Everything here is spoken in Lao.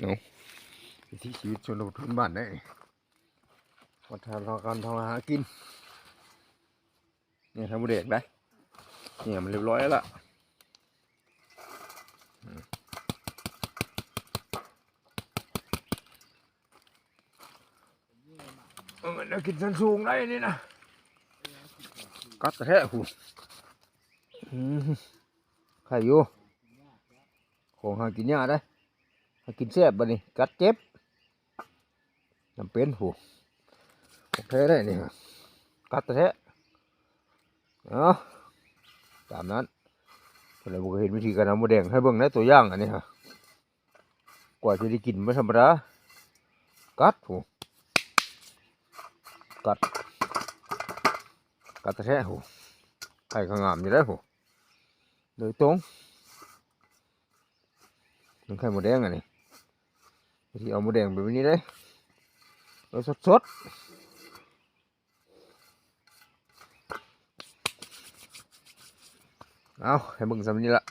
ເນາະ ວິຖີຊີວິດຊົນນະບົດພື້ນບ້ານເດ້ ວັດທະນະທຳການທຳມາຫາກິນ. ນີ້ໄຂ່ມົດແດງໄດ໋ ນີ້ມັນຮຽບຮ້ອຍແລ້ວລະ. ອືມ ເອົາແນວກິນຊັ້ນສູງໄດ໋ນີ້ນະ ກັດແທ້ພຸ້ນ. ອືມ ໄຂ່ຢູ່ ຂອງຫາກິນຍາກໄດ໋ ຫາກິນແຊບ ບັດນີ້ກັດເຈັບ ຈຳເປັນພຸ້ນ ຂອງແທ້ໄດ໋ນີ້ ກັດແທ້. ເອົາ ຕາມນັ້ນ ຜູ້ໃດບໍ່ເຄີຍເຫັນວິທີການເອົາມົດແດງໃຫ້ເບິ່ງໃນຕົວຢ່າງອັນນີ້ ກວ່າຈະໄດ້ກິນບໍ່ທຳມະດາ ກັດພຸ້ນ ກັດ ກັດແທ້ພຸ້ນ ໄຂ່ກໍງາມຢູ່ເດ້ພຸ້ນ ໂດຍຕົງ ມັນໄຂ່ມົດແດງອັນນີ້ ວິທີເອົາມົດແດງແບບນີ້ເດ້ ເອົາສົດໆ. ເອົາ ໃຫ້ເບິ່ງສ່ຳນີ້ລະ